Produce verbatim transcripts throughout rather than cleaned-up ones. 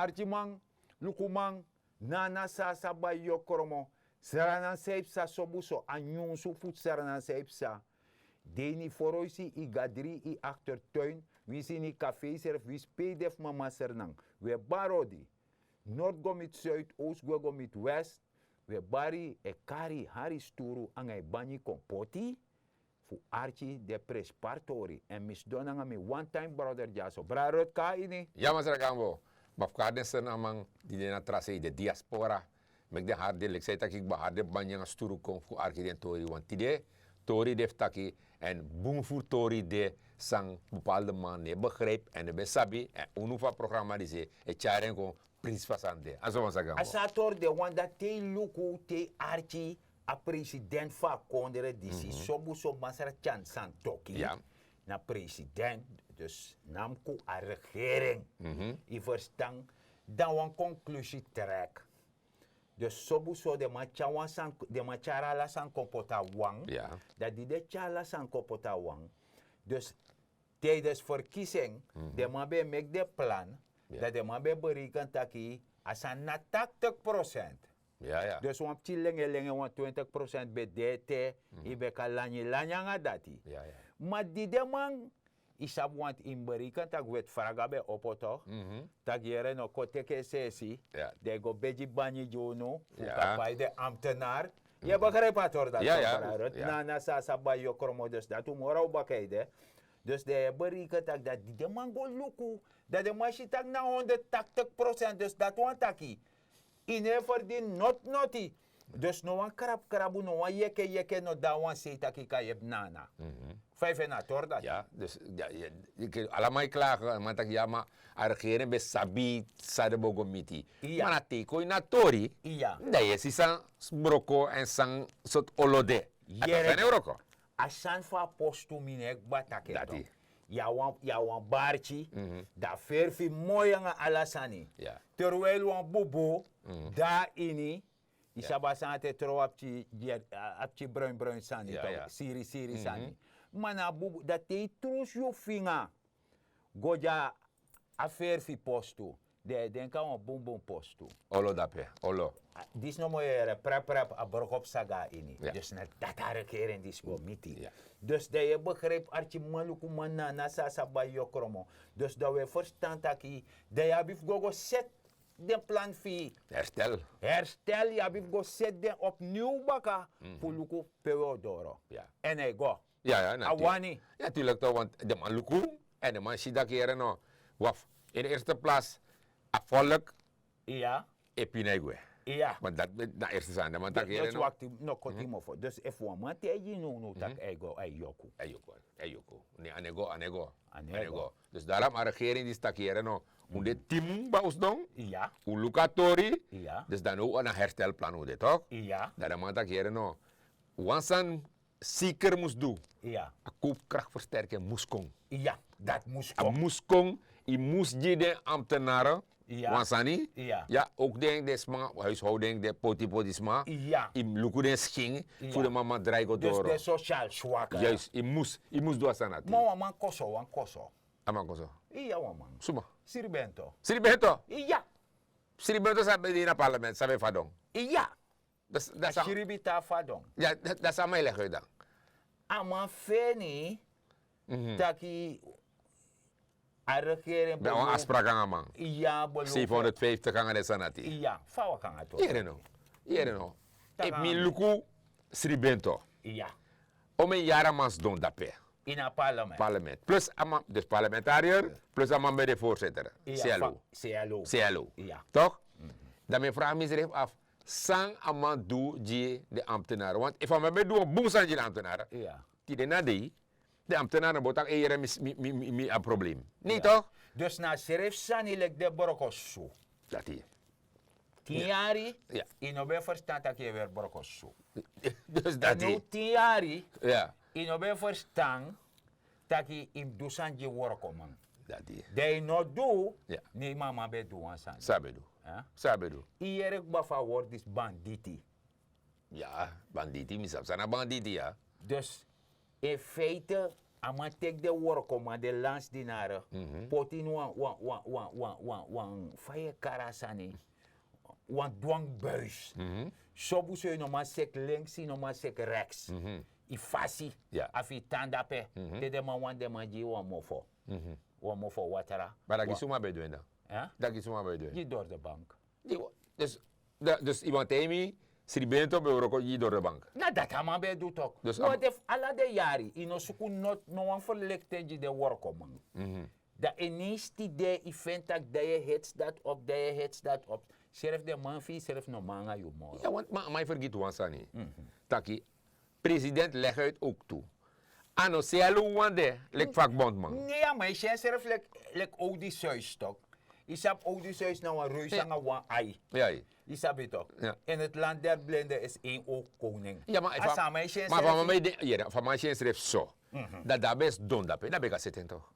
Arkiman, lukuman, nana san a sa bai yokromo. Sranan san e psa sobuso a nyunsu fu sranan san e psa. Dei ini foroisi, i gadri, i aktertuin, winsi ini kafei srefi winsi pe i de fu mama sranan. Wi e bari odi. Nord go miti suid, oost gwe go miti west. Wi e bari, e kari hari sturu anga e banyi kon poti fu arki den prenspari tori. Èn mi sidon nanga mi one time brother dyaso, brada Ruth, kon na ini. Ya masra Gambo. Ma fu kari den srnaman di de na tra sei, den diaspora, meki den hari de, leki san yu taki, kba, hari den banyi nanga sturu kon fu arki den tori. Want tide tori de fu taki, èn bun furu tori de san bepaalde man no e begrijp èn no ben sabi, èn unu fu a programa disi e tyari en kon prins fu a sani de. A so masra Gambo. A sa tori de wan dati te yu luku, te yu arki a president fu a kondre disi, sobuso masra Tyan Santoki, na president, dus na mi kon a regering. Yu ferstan, dan wan konklusi trek. Dus sobuso den man tyari wan sani, den man tyari ala sani kon poti na wan. Dan di den tyari ala sani kon poti na wan, dus tijdens verkiezing, den man ben e meki den plan, dan den man ben e bereken taki a sani na taktik procent. Dus wan pikin lengelenge, wan twintig procent ben de ete, yu ben kan lanyi lanyi nanga dati. Ma di den man, yu sabi, want yu mus bereken taki weti fraga ben opo tok, taki yere no, kon teki en sesi, dan yu go begi banyi gi unu fu kan pai den ambtenaar. Yu e begrijp a tori dati? Na na san a sa bai yokromo, dus dati un moro baka ede. Dus dan yu e bereken taki dati di den man go luku, dan den man si taki na honderdtaktig procent, dus dati wani taki yu no e ferdini noti noti. Dus no wan krabkrabu, no wan yeke yeke no de na wan sei taki yu kan yepi nana. Fa yu feni a tori dati? Ya, dus ala man e klage, man taki ya ma a regering ben sabi san den bo go miti. Ma na te yu kon ini a tori, dan yu e si san broko èn san sortu olo de. A sani fu a postu mi no e kba taki en. Yu na wan barki, dan a feri fu yu moi nanga ala sani. Terwijl wan bubu de na ini, yu sabi a sani, te trow a pikin, a pikin broin broin sani, siri siri sani. Ma na a bubu, dan te yu trusu yu finga go gi a feri fu yu postu, dan yu e denki a wan bunbun postu. Olo dape, olo. Disi nomo yu e yere prep prep, a broko psa go na ini. Dus na dati a regering disi go miti. Dus dan yu e begrijp, arkiman, lukuman, nana san a sa bai yokromo. Dus dan wi e ferstan taki dan yu abi fu go go seti den plan fu yu. Herstel. Herstel, yu abi fu go seti den opniw baka fu luku pe wi o doro. Èn a e go. Ya, ya, a wani. Ya, tuurlijk toch, want den man luku èn den man si taki yere no, waf, in de eerste plaats a volk e pina e gwe. Want dati na eerste sani, den man taki yere no. Wakti, no, koti mofo. Dus efu wan man taigi yu now now taki a e go, a e yoku. A e yoku, a e yoku. Ne, a no e go, a no e go. A no e go. Dus daarom a regering disi taki yere no, un de timu baka un sidon, un luku a tori. Dus dan now na herstelplan un de toch. Dan den man taki yere no, wan sani zeker mus du. A koopkrachtversterking mus kon. Ya, dati mus kon. A mus kon. Yu mus gi den ambtenaren wan sani. Ya, ook den, den sma huishouding, den poti poti sma. Yu mus luku den skin fu den man man drai go doro. Dus den sociaal zwakke. Juist, yu mus, yu mus du a sani dati. Ma wan man koso, wan koso. A man koso. Iya, wan man. Suma? Siribento. Siribento. Iya. Siribento san ben de na parlement, san ben fadon. Iya. A siribita fadon. Ya, dati san man e legi dan. A man feni taki a regering ben wan afspraak nanga a man. Iya, zevenhonderdvijftig nanga den sani dati. Iya, fa waka nanga tori. Yere no. Yere no. Efu mi luku siribento. Iya. Omeni yari a man sidon dape. Ini a parlement. Parlement. Plus a man, dus parlementariër, plus a man ben de voorzitter. Iya, C L O. Toch? Dan mi e vraag misrefi afu, san a man du gi den ambtenaren? Want efu a man ben du wan bun sani gi den ambtenaren, tide na dei den ambtenaren bo taki, ei, yere, mi, mi, mi, mi abi probleem. Nee, toch? Dus na srefi sani leki den brokosu. Dati. Tin yari, yu no ben ferstan taki yu e weri brokosu. Dus dati. Now tin yari, yu no ben ferstan taki yu mus du sani gi wrokoman. Dati. Dan yu no du, ne yu mama ben du wan sani. San a ben du? San a ben du? Yu yere kba fu a word disi banditi. Ya, banditi, mi sabi san na banditi, ya. Dus in feite, A man teki den workoman, den lansdinari, poti ini wan wan wan wan wan wan wan fa yu e kari a sani, wan dwangbuis. Sobu so yu no man seki lenksi, yu no man seki reks. Yu fasi. A fu yu tan dape. Te den man wani, den man gi yu wan mofo, wan mofo watra. Ma dati gi suma ben du en dan? Dati gi suma ben du en? Gi dori de bank. Dus, dus iman taigi mi, sribento ben wroko gi dori de bank. Na dati a man ben du tok. Dus ala den yari yu no suku no wan ferlekte gi den workoman. Dan inisi tide yu feni tak' dan yu e hits dati op, dan yu e hits dati op. Srefi den man fu yu srefi no man nanga yu moro. Ya, want ma man yu fergiti wan sani. Taki president legi uit ook tu. A no selu wan de leki vakbondman. Ne, ya man yu si en srefi leki owdi suis tok. Yu sabi owdi suis na wan reus nanga wan ai. Yu sabi tok. En het land der blinde is een ook koning. Ya man a sama yu si en srefi so. Dati dati ben sidon dape, dati ben kan seti en tok.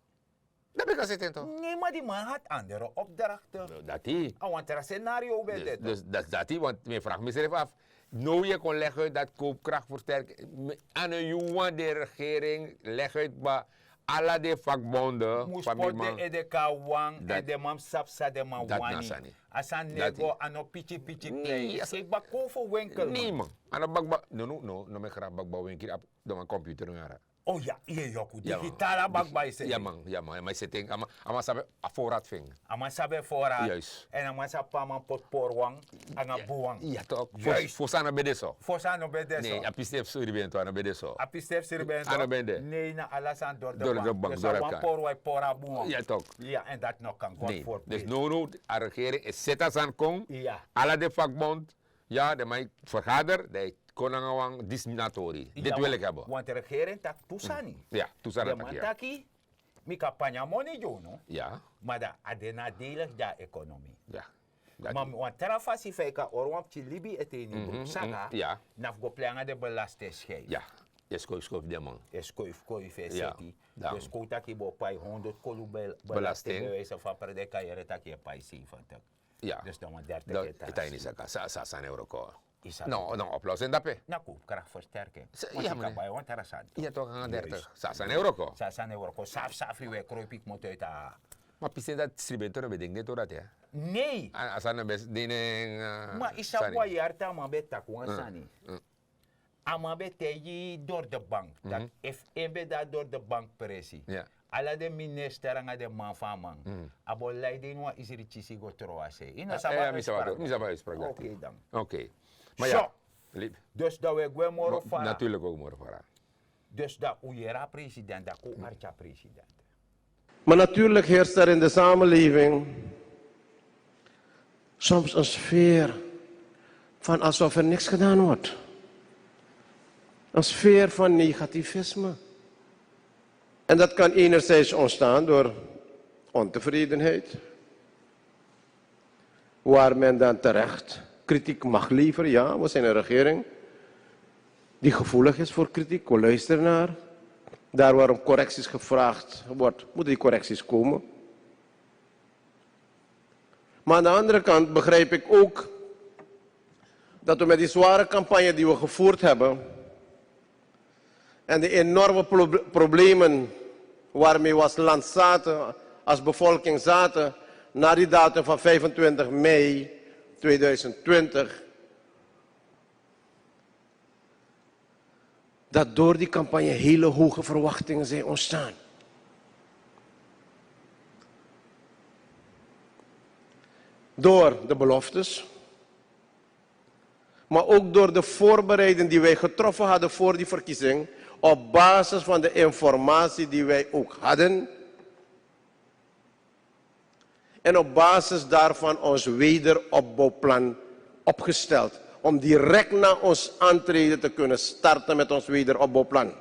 Dati ben kan seti en tok. Ne, ma di man had andere opdrachten. Dati a wan tra scenario ben de tok. Dus dati want mi e fragi misrefi afu. No yu e kon legi uit dati koopkrachtversterking. A no yu wan de regering legi uit kba. Ala den vakbonden mus poti den ede kon na wan èn den man mus sabi san den man wani. A sani no e go, a no piki piki klei. Sei bakboven winkel. Ne man, a no bakba. No no no no mi e grafu bakboven winkel abi den man computer no yara. O ya, yu e yoku digitala bakba yu seti. Ya man, ya man, ma yu seti en a man sabi a voorraad fu en. A man sabi en voorraad. Èn a man sabi pe a man poti porwan nanga buwan. Ya tok. Fosi a no ben de so. Fosi a no ben de so. Ne, a piste fu sribento a no ben de so. A piste fu sribento a no ben de. Ne, na ala sani dori de bank. Dus a wan pori wan e pori a buwan. Ya tok. Ya, èn dati no kan go. Ne, dus no no, a regering e seti a sani kon. Ala den vakbond. Ya, den man e vergader, dan e kon nanga wan disminatori. Diti wil ik hebben. Want regering taki tu sani. Ya, tu sani. Den man taki mi kan panya moni gi unu. Ma dan a de nadelig gi a ekonomi. Ma wan tra fasi fa yu kan hori wan pikin libi ete ini bruku saka, na fu go plei nanga den belastingschijf. Ya. Yu e skoifi skoifi den man. Yu e skoifi skoifi e seti. Dus kon un taki yu bo pai honderd kolu belasting, bewijzen van predikayere taki yu e pai zeventig. Dus dan wan dertig e tan ini saka. Sa sani e wroko. No no, oplossing dape. Na koopkrachtversterking. Yu kan bai wan tra sani. Yu e toki nanga dertig. Sa sani e wroko. Sa sani e wroko. Safi safi wi e kroipi komoto ete. Ma pisten dati sribento no ben denki den tori dati ya. Ne. A sani no ben dini en. Ma yu sabi wan yari te a man ben taki wan sani. A man ben taigi dori de bank dati efu en ben de a dori de bank presi, ala den minister nanga den man fu a man a bo lai de ini wan isri kisi go tron a sei. Yu no sabi a uitspraak? Mi sabi a uitspraak dati. Okei dan. Okei. Ma ya. Dus dan wi e gwe moro fara. Natuurlik wi e gwe moro fara. Dus dan un yere a president, dan kon un arki a president. Maar natuurlijk heerst er in de samenleving soms een sfeer van alsof er niks gedaan wordt. Een sfeer van negativisme. En dat kan enerzijds ontstaan door ontevredenheid, waar men dan terecht kritiek mag leveren. Ja, we zijn een regering die gevoelig is voor kritiek. We luisteren naar. Daar waar om correcties gevraagd wordt, moeten die correcties komen. Maar aan de andere kant begrijp ik ook dat we met die zware campagne die we gevoerd hebben en de enorme pro-, problemen waarmee we als land zaten, als bevolking zaten, na die datum van vijfentwintig mei tweeduizend twintig, dat door die campagne hele hoge verwachtingen zijn ontstaan. Door de beloftes, maar ook door de voorbereiding die wij getroffen hadden voor die verkiezing, op basis van de informatie die wij ook hadden. En op basis daarvan ons wederopbouwplan opgesteld. Om direct na ons aantreden te kunnen starten met ons wederopbouwplan.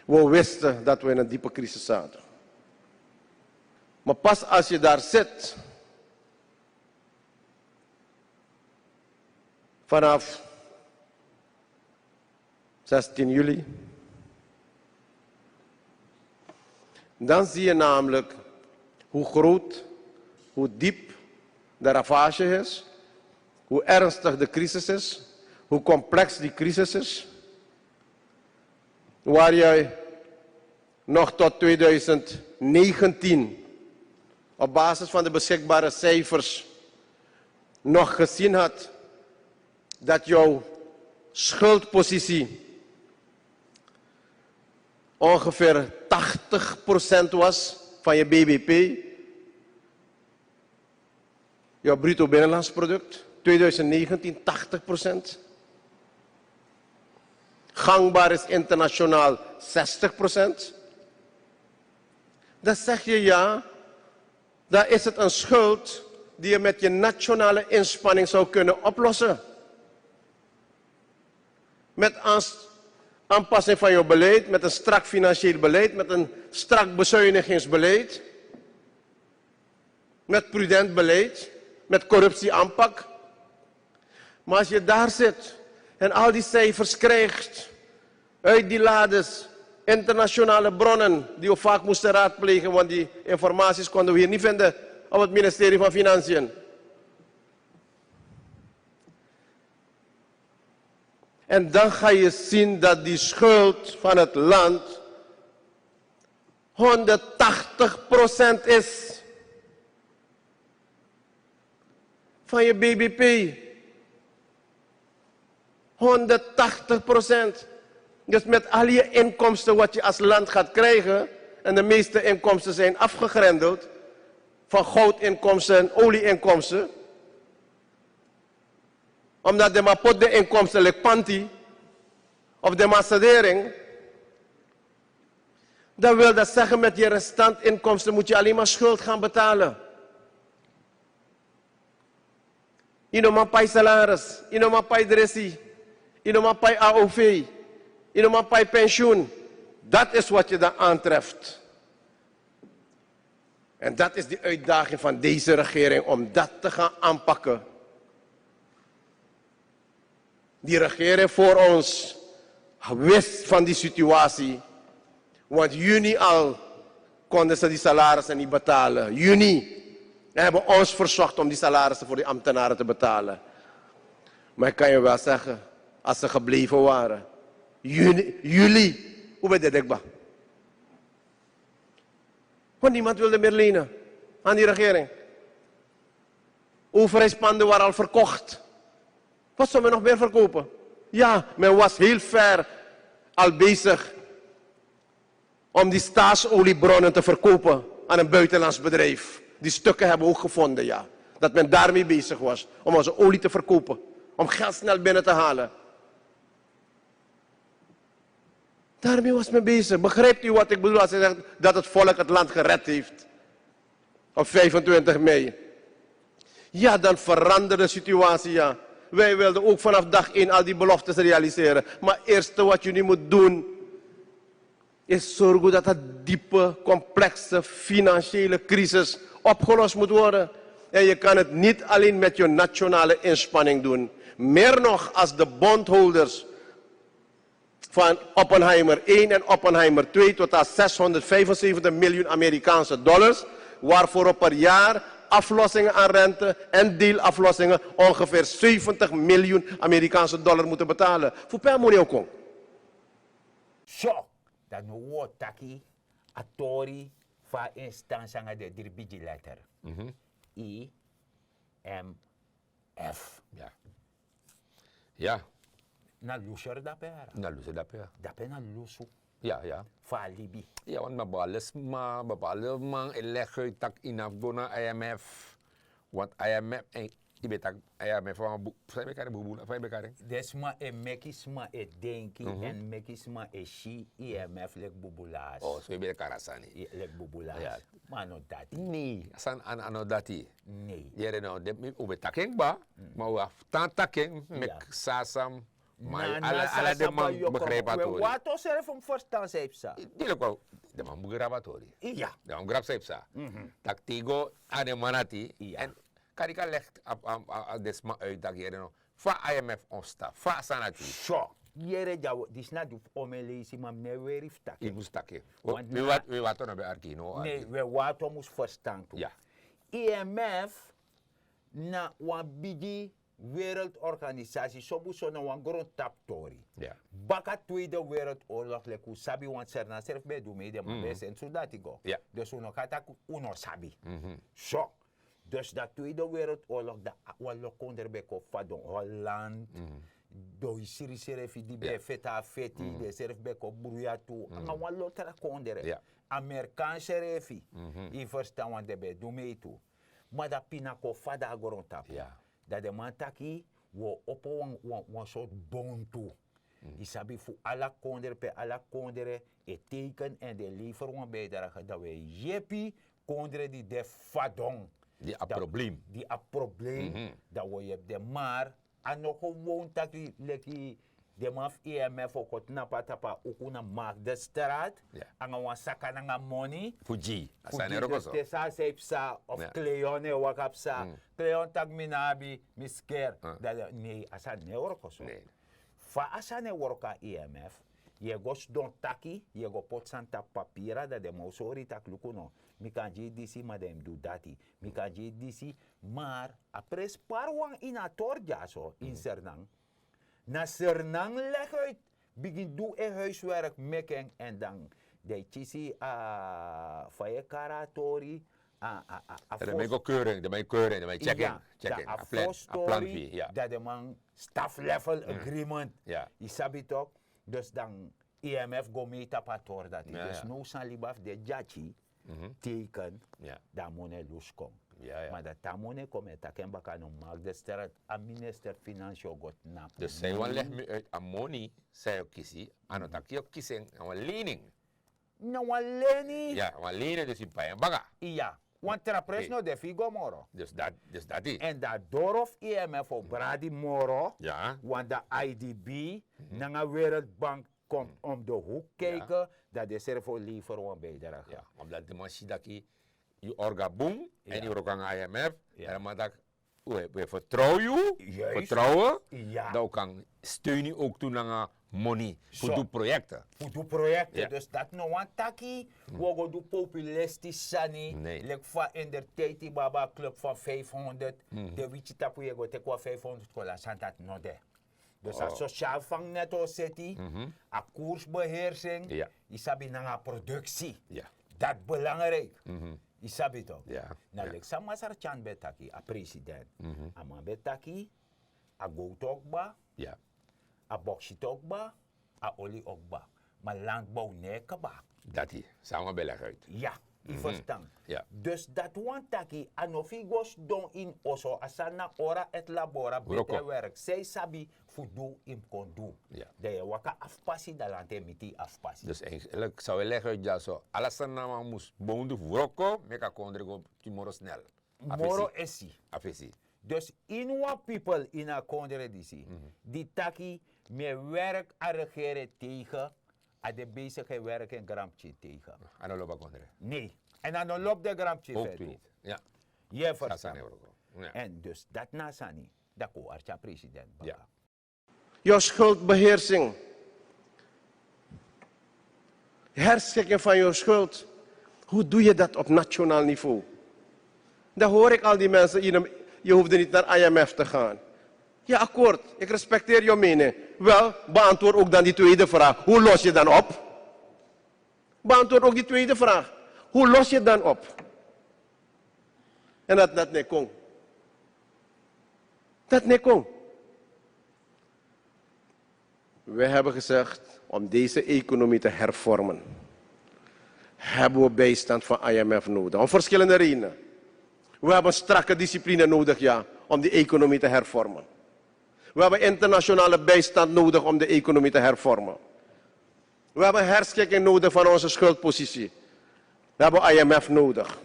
We wisten dat we in een diepe crisis zaten. Maar pas als je daar zit, vanaf zestien juli, dan zie je namelijk hoe groot, hoe diep de ravage is, hoe ernstig de crisis is, hoe complex die crisis is. waar jij nog tot tweeduizend negentien op basis van de beschikbare cijfers nog gezien had dat jouw schuldpositie ongeveer tachtig procent was van je B B P, jouw bruto binnenlands product, tweeduizend negentien tachtig procent. Gangbaar is internationaal zestig procent. Dan zeg je ja, dan is het een schuld die je met je nationale inspanning zou kunnen oplossen. Met aans-, aanpassing van je beleid, met een strak financieel beleid, met een strak bezuinigingsbeleid, met prudent beleid, met corruptieaanpak. Maar als je daar zit en al die cijfers krijgt uit die lades, internationale bronnen die we vaak moesten raadplegen, want die informaties konden we hier niet vinden op het ministerie van Financiën. En dan ga je zien dat die schuld van het land honderdtachtig procent is van je B B P. Honderdtachtig procent. Dus met al je inkomsten wat je als land gaat krijgen, en de meeste inkomsten zijn afgegrendeld, van goudinkomsten en olieinkomsten, omdat de man poti de inkomsten leki panti of de man studering, dan wil dat zeggen met je restant inkomsten moet je alleen maar schuld gaan betalen. Yu no man pai salaris, yu no man pai dresi, yu no man pai A O V, yu no man pai pensioen. Dat is wat je dan aantreft. En dat is de uitdaging van deze regering om dat te gaan aanpakken. Die regering voor ons wist van die situatie. Want juni al konden ze die salarissen niet betalen. Juni. En hebben ons verzocht om die salarissen voor die ambtenaren te betalen. Maar ik kan je wel zeggen, als ze gebleven waren, juni, juli, hoe ben je dekba? Want niemand wilde meer lenen aan die regering. Overheidspanden waren al verkocht. Wat zou men nog meer verkopen? Ja, men was heel ver al bezig om die staatsoliebronnen te verkopen aan een buitenlands bedrijf. Die stukken hebben we ook gevonden, ja. Dat men daarmee bezig was om onze olie te verkopen, om geld snel binnen te halen. Daarmee was men bezig. Begrijpt u wat ik bedoel als hij zegt dat het volk het land gered heeft? Op vijfentwintig mei. Ja, dan veranderde de situatie, ja. Wij wilden ook vanaf dag één al die beloftes realiseren. Maar het eerste wat je nu moet doen, is zorgen dat het diepe, complexe financiële crisis opgelost moet worden. En je kan het niet alleen met je nationale inspanning doen. Meer nog, als de bondholders van Oppenheimer één en Oppenheimer twee tot aan zeshonderdvijfenzeventig miljoen Amerikaanse dollars, waarvoor we per jaar aflossingen aan rente en deelaflossingen ongeveer zeventig miljoen Amerikaanse dollar moeten betalen. Fu pe a moni o kon? So, dan no wo taki a tori fu a instansi nanga den dri bigi letter. I M F. Ya. Ya. Na lusu dape, ara. Na lusu dape, ya. Dape na lusu. Ya, ya. Fu a libi. Ya, want bepaalde sma, bepaalde man e leg uit tak' yu no abi go na I M F. Want I M F, en yu ben taki I M F wan bu-, fa yu ben kari, bubula, fa yu ben kari? Den sma e meki sma e denki, èn meki sma e si I M F leki bubulaas. Oh, so yu ben kari a sani. Leki bubulaas. Ya. Ma a no dati. Nee, a sani a no dati. Nee. Yere no, den, mi, u ben taki en kba, ma u abi tan taki en, meki sasam, ma ala, ala den man begrijp a tori. We wato srefi mus verstan san yu psa. Di leki, den man mus grab a tori. Ya. Den man mus grab san yu psa. Tak' te yu go na den man dati, èn kan yu kan leg a, a, a, a den sma uit tak' yere no. Fa I M F ontstan, fa a sani dati. So, yere dya, disi na di fu omen leisi, ma mi no e weri fu taki. Yu mus taki. We, we wato no ben arki, no. Nee, we wato mus verstan tu. Ya. I M F na wan bigi Wereldorganisatie, sobu so na wan grontapu tori. Baka tweede wereldorlog leki un sabi, wan sernan srefi ben e du mei den man ben e seni sudati go. Dus un no kan taki un no sabi. So, dus dati tweede wereldorlog, dan wan lo kondre ben kon fadon. Holland, doisri srefi di ben e feti a feti, den srefi ben kon bruya tu nanga wan lo tra kondre. Amerikan srefi, yu ferstan, wan den ben e du mei tu. Ma dan pina kon fadon na grontapu. Dan den man taki, wi o opo wan sortu bontu, yu sabi, fu ala kondre, pe ala kondre e teiken èn den e lever wan bijdrage, dan wi e yepi kondre di de fadon, di abi problem, dan wi o yepi den. Mar a no gewoon taki leki den man fu I M F o kon tnapu a tapu a uku na Marktstraat nanga wan saka nanga moni fu gi. Te san a sei psa of Cleon e waka psa, Cleon taki mi no abi, mi sker. Dan nei, a sani no e wroko so. Fa a sani e wroko na I M F? Yu e go sidon taki, yu e go poti sani tapu papira, dan den man o sori yu taki luku no, mi kan gi yu disi, ma dan yu mus du dati. Mi kan gi yu disi. Mar a prenspari wan ini a tori dyaso ini Sranan. Na Sranan leguit bigin du en huiswerk, meki en, èn dan den e kisi a fa yu e kari a tori, a a a a fos. Den man e go keuring, den man e keuring, den man e checking, checking a fostori, dan den man staff level agreement. Yu sabi tok. Dus dan I M F go mei tapu a tori dati. Dus now san libi fu den dyatyi teiken, dan a moni e lusu kon. Ma dan te a moni e kon, mi e taki en baka, no, Marktstraat, a minister finansi o go tnapu. Dus san yu wani legi mi uit, a moni san yu o kisi, a no taki yu o kisi en, na wan lening. Na wan leni. Ya, wan leni, dus yu pai en baka. Iya. Wan tra prijs no de fu yu go moro. Dus dati. Èn dan a doro fu I M F o bradi moro. Want dan I D B nanga Wereldbank komt om de hoek kijken, dan den srefi o lever wan bijdrage. Want dan den man si taki yu orga bun èn yu wroko nanga I M F. Èn dan man taki, we, we vertrouw yu, vertrouwen, dan we kan steun yu ook toe nanga moni fu du proyekten. Fu du proyekten. Dus dati no wani taki we o go du populistisch sani. Leki fa in der tijd yu ben abi a club van vijfhonderd, den witi tapu yu e go teki wan vijfhonderd kola, sani dati no de. Dus a sociaal vangnet o seti, a koersbeheersing, yu sabi, nanga a productie. Dati belangrijk. Yu sabi tok. Na leki san Masra Chan ben taki, a president. A man ben taki, a gowtu o kba, a boksi o kba, a oli o kba. Ma landbouw no e kba. Dati, san a man ben legi uit. Ya, yu ferstan. Dus dati wani taki a no fu yu go sidon ini oso, a sani na ora et labora, betre werk. San yu sabi fu du, yu mus kon du. Dan yu e waka afpasi, dan lanti e miti yu afpasi. Dus eigenlijk san we legi uit dyaso, ala sani na man mus bun du fu wroko, meki a kondre go moro snel. Moro esi. A fesi. Dus ini wan pipel ini a kondre disi, di taki mi e werk, a regering e tegen, a de bezig e werk en granpikin tegen. A no lobi a kondre. Nee. Èn a no lobi den granpikin fu en tu. Yu e ferstan. Èn dus dati na a sani, dan kon arki a president baka. Jouw schuldbeheersing. Herschikking van jouw schuld. Hoe doe je dat op nationaal niveau? Dan hoor ik al die mensen, je, je hoefde niet naar I M F te gaan. Ja, akkoord. Ik respecteer jouw mening. Wel, beantwoord ook dan die tweede vraag. Hoe los je dan op? Beantwoord ook die tweede vraag. Hoe los je dan op? En dat, dat nekong. Dat nekong. We hebben gezegd, om deze economie te hervormen, hebben we bijstand van I M F nodig. Om verschillende redenen. We hebben strakke discipline nodig, ja, om die economie te hervormen. We hebben internationale bijstand nodig om de economie te hervormen. We hebben herschikking nodig van onze schuldpositie. We hebben I M F nodig.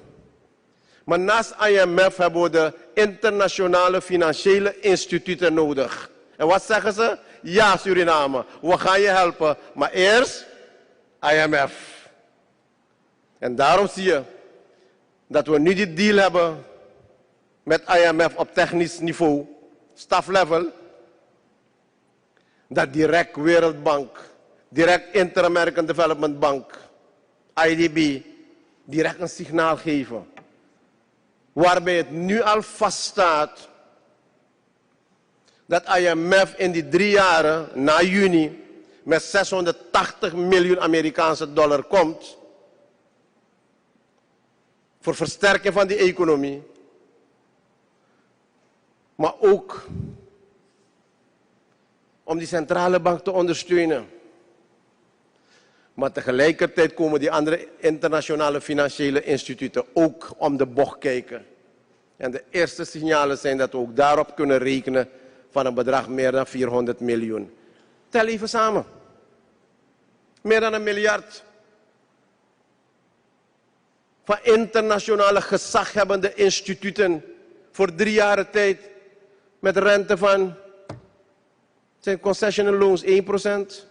Maar naast I M F hebben we de internationale financiële instituten nodig. En wat zeggen ze? Ja, Suriname, we gaan je helpen, maar eerst I M F. En daarom zie je dat we nu die deal hebben met I M F op technisch niveau, staff level, dat direct Wereldbank, direct Inter-American Development Bank, I D B, direct een signaal geven. Waarbij het nu al vaststaat dat I M F in die drie jaren na juni met zeshonderdtachtig miljoen Amerikaanse dollar komt voor versterking van die economie, maar ook om die centrale bank te ondersteunen. Maar tegelijkertijd komen die andere internationale financiële instituten ook om de bocht kijken. En de eerste signalen zijn dat we ook daarop kunnen rekenen van een bedrag meer dan vierhonderd miljoen. Tel even samen. Meer dan een miljard. Van internationale gezaghebbende instituten voor drie jaren tijd met rente van, zijn concessional loans één procent.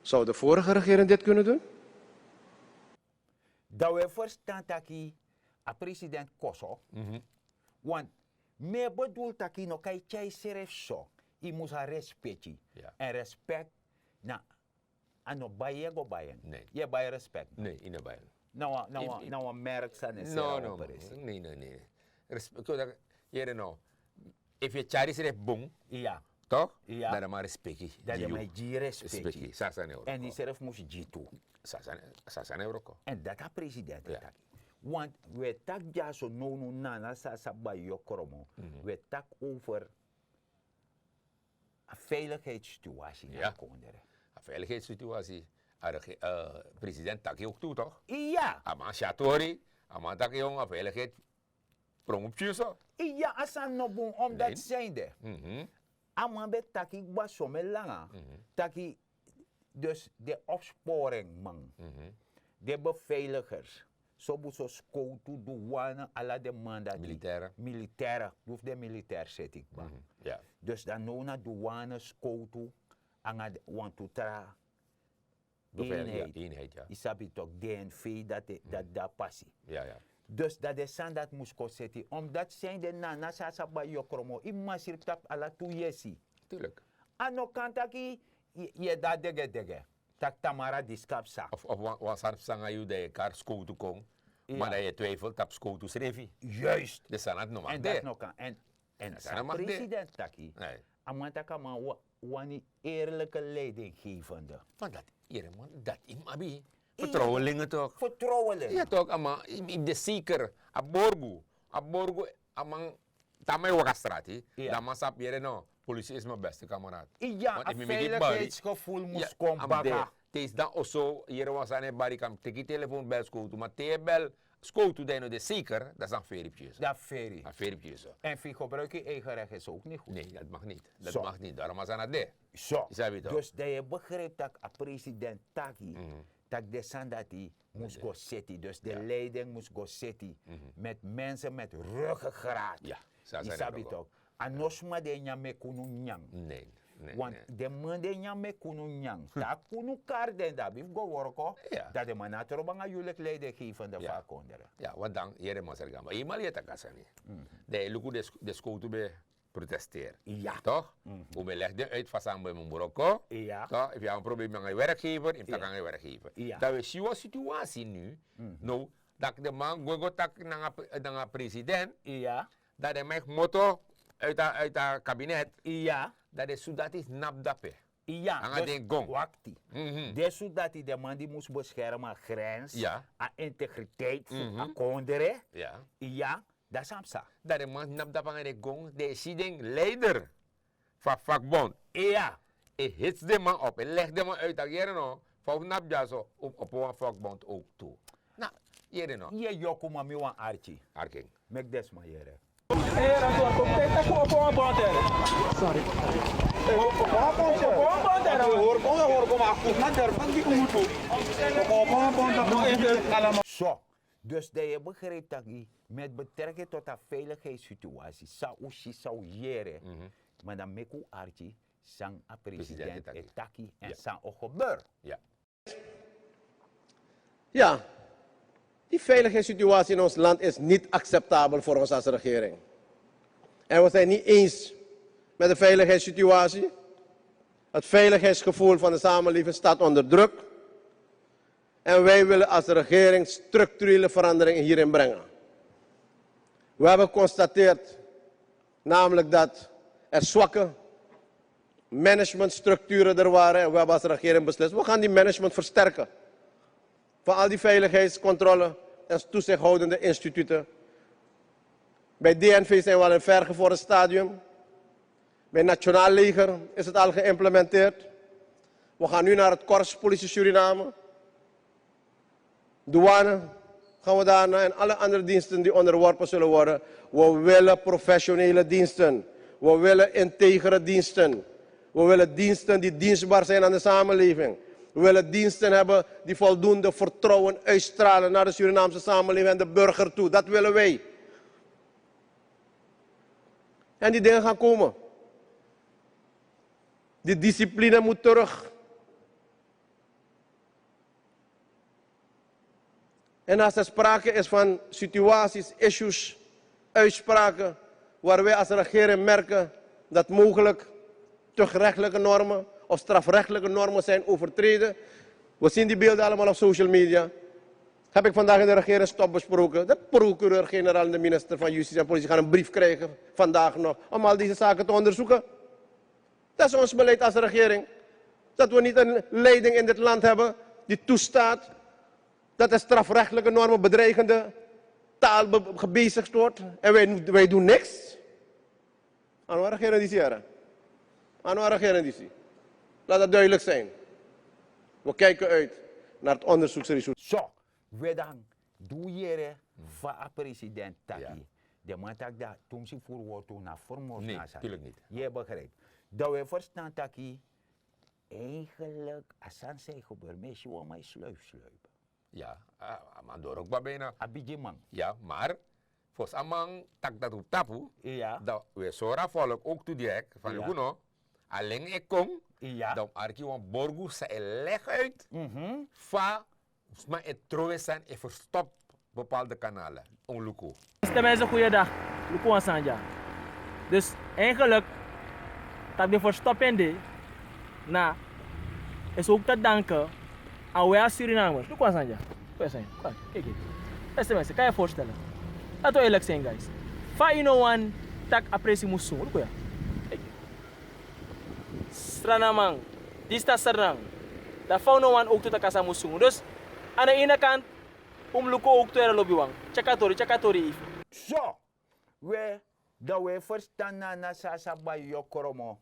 Zou de vorige regering dit kunnen doen? Dan we verstan taki a president koso. Want me bedoel taki no kan yu tyai srefi so. Yu mus a respeki. En respek na a no bai yu e go bai en. Yu e bai respek. Nee, yu no bai en. Na wan na wan na wan merk sani e seri a wan presi. Nee, nee, nee. Respek, yere no. Efu yu e tyari srefi bun, iya. Toch? Dan den man respeki. Dan den man e gi respeki. Sasa ne wroko. En yu srefi mus gi tu. Sasa ne wroko. En dati a president e taki. Want we taki dyaso nownow nana san sa bai yu o kromo. We taki over a veiligheidssituasi na a kondre. A veiligheidssituasi. A rege- eh, president taki ook tu toch? Iya. A man si a tori, a man taki yong a veiligheid. Prongu pikin so. Iya, a sani no bun omdati sende. A man ben taki kba someni langa. Taki dus den opsporingman, den beveiligers, sobuso skowtu, duwane, ala den man dati. Militaire. Militaire, du fu den militaire seti kba. Dus dan now na duwane, skowtu nanga wantu tra eenheid. Yu sabi tok, D N V, dati dati pasi. Dus dati den sani dati mus kon seti omdati sende nana san a sa bai yu o kromo, yu masiri tapu ala tu yesi. A no kan taki yu e de a degedege, taki tamara diskapu sa. Of wan sani psa nanga yu, dan yu e kari skowtu kon, ma dan yu e twijfel tapu skowtu srefi. Juist. Den sani dati no man de. En san president taki, a man taki a man wani eerlijke leidinggevende. Want dati, yere man, dati yu mus abi vertrouwelinge toch. Vertrouwelinge. Ya toch, a man yu mus de zeker, a borgu, a borgu, a man, te a man e waka strati, dan a man sabi yere no, politie is mijn beste kameraad. Ya, a veiligheidsgevoel mus kon baka. Te yu sidon oso, yere wan sani e bari, kan teki telefoon, bel skowtu, ma te yu e bel skowtu dan yu no de zeker, dan san feri pikin so. Dan feri. Dan feri pikin so. En fu yu gebruik yu eigen recht is ook niet goed. Nee, dat mag niet. Dat mag niet. Daarom a sani de. So. Yu sabi toch. Dus dan yu e begrijp tak' a president taki, tak' den sani dati mus go seti. Dus de leiding mus go seti met mensen met ruggengraat. Yu sabi toch. A no sma di e nyan meki unu nyan. Want den man di e nyan meki unu nyan, te a kunu kari den, dan abi fu go worko, dan den man no a trobi nanga yu leki leidinggevende fu a kondre. Ya, want dan, yere masra Gamba, yu man e taki a sani. Dan yu luku den skowtu ben protesteri. Toch? Un ben legi den uit fa sani ben mus wroko. Toch? Efu yu abi wan problem nanga yu werkgever, yu mus taki nanga yu werkgever. Dan wi e si wan situasi nu, now, tak' den man gwe go taki nanga president, dan den man e kmoto uit a kabinet, dan den sudati tnapu dape nanga den gon. Den sudati, den man di mus beskermi a grens, a integriteit fu a kondre. Iya, dati san psa. Dan den man tnapu dape nanga den gon, den e si den leider fu a vakbond. Iya. E hits den man op, e legi den man uit tak' yere no, fa un tnapu dyaso, un opo wan vakbond ook tu. Na, yere no. Yu e yoku, ma mi wani arki. Arki. Meki den sma yere. So, dus dan yu e begrijp taki met betrekking tot a veiligheidssituasi, san un si, san un yere, ma dan meki un arki san a president e taki en san o gebeur. Ja, die veiligheidssituatie in ons land is niet acceptabel voor ons als regering. En we zijn niet eens met de veiligheidssituatie. Het veiligheidsgevoel van de samenleving staat onder druk. En wij willen als regering structurele veranderingen hierin brengen. We hebben geconstateerd namelijk dat er zwakke managementstructuren er waren. En we hebben als regering beslist, we gaan die management versterken. Van al die veiligheidscontrole en toezichthoudende instituten. Bij D N V zijn we al in een vergevorderd stadium. Bij Nationaal Leger is het al geïmplementeerd. We gaan nu naar het Korps Politie Suriname. Douane gaan we daarna en alle andere diensten die onderworpen zullen worden. We willen professionele diensten. We willen integere diensten. We willen diensten die dienstbaar zijn aan de samenleving. We willen diensten hebben die voldoende vertrouwen uitstralen naar de Surinaamse samenleving en de burger toe. Dat willen wij. En die dingen gaan komen. Die discipline moet terug. En als er sprake is van situaties, issues, uitspraken waar wij als regering merken dat mogelijk tuchtrechtelijke normen of strafrechtelijke normen zijn overtreden. We zien die beelden allemaal op social media. Heb ik vandaag in de regeringstop besproken. De procureur-generaal en de minister van Justitie en Politie gaan een brief krijgen vandaag nog om al deze zaken te onderzoeken. Dat is ons beleid als regering. Dat we niet een leiding in dit land hebben die toestaat dat er strafrechtelijke normen bedreigende taal be- gebezigd wordt. En wij, wij doen niks. Aan waar regering die hier. Aan waar regering die. Laat dat duidelijk zijn. We kijken uit naar het onderzoeksresultaat. So, we dan du yere fa a president taki. Den man taki dat tumsi furu wortu na vermoord na sani. Yu e begrijp. Dan we verstan taki, eigenlijk a sani san e gebeur, mi e si wan man e sluip sluip. Ya, a man doro kba bijna. A bigi man. Ya, maar fosi a man taki dati un tapu, dan we sori a volk ook tu direct van luku no, a len e kon, dan un arki wan borgu san e leg uit fa sma e trowe sani e verstop bepaalde kanalen. Un luku. Beste mensen, goeiedag. Luku wan sani dya. Dus eigenlijk, dat de verstopping de na is ook te danken aan wij als Surinamers. Luku wan sani dya. Luku wan sani dya. Kijk, kijk. Beste mensen, kan je je voorstellen? Laten we eerlijk zijn, guys. Fa yu no wani taki a presi musu. Luku ya. Kijk. Sranaman, disi na Sranan. Dan fa un no wani ook tu taki a sani musu. Dus aan de ene kant, un mus luku ook tu, lobiwan. Tyeki a tori, tyeki a tori efu. So, we, dan we verstan na, na san a sa bai yu kromo.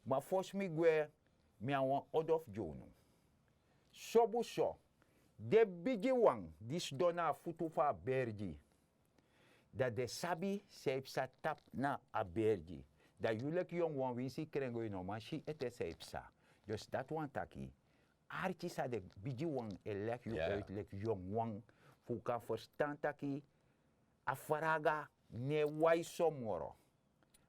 Ma fosi mi gwe, mi abi wan odo fu gi unu. Sobu so, den bigiwan di sidon na a futu fu a bergi. Dan den sabi san e psa tapu na a bergi. Dan yu leki yonguwan, winsi krengo, yu no man si ete san e psa. Dus dati wani taki, arki san den bigiwan e leki yu uit leki yonguwan, fu un kan verstan taki a fraga no e wai so moro.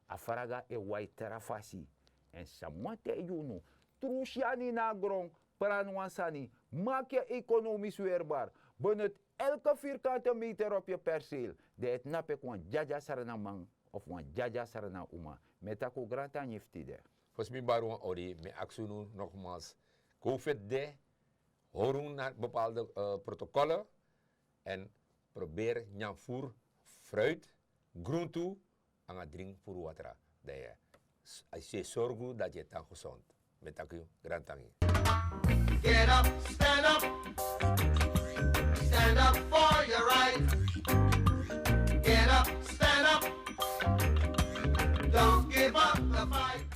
A fraga e wai tra fasi. Èn san mi wani taigi unu, tru syani na a gron, prani wan sani, maak je economisch weerbaar. Benut elke vierkante meter op je perceel. Dan yu e tnapu enke wan dyadya Sranan man of wan dyadya Sranan uma. Mi e taki un grantangi fu tide. Fosi mi bari wan ori, mi e aksi unu nogmaals. Covid de, hori unu na bepaalde, eh, protocollen. Èn proberi nyan furu, fruit, gruntu, nanga dringi furu watra. Dan yu e s- yu e sorgu dati yu e tan gezond. Mi e taki yu grantangi. Get up, stand up. Stand up for your right. Get up, stand up. Don't give up the fight.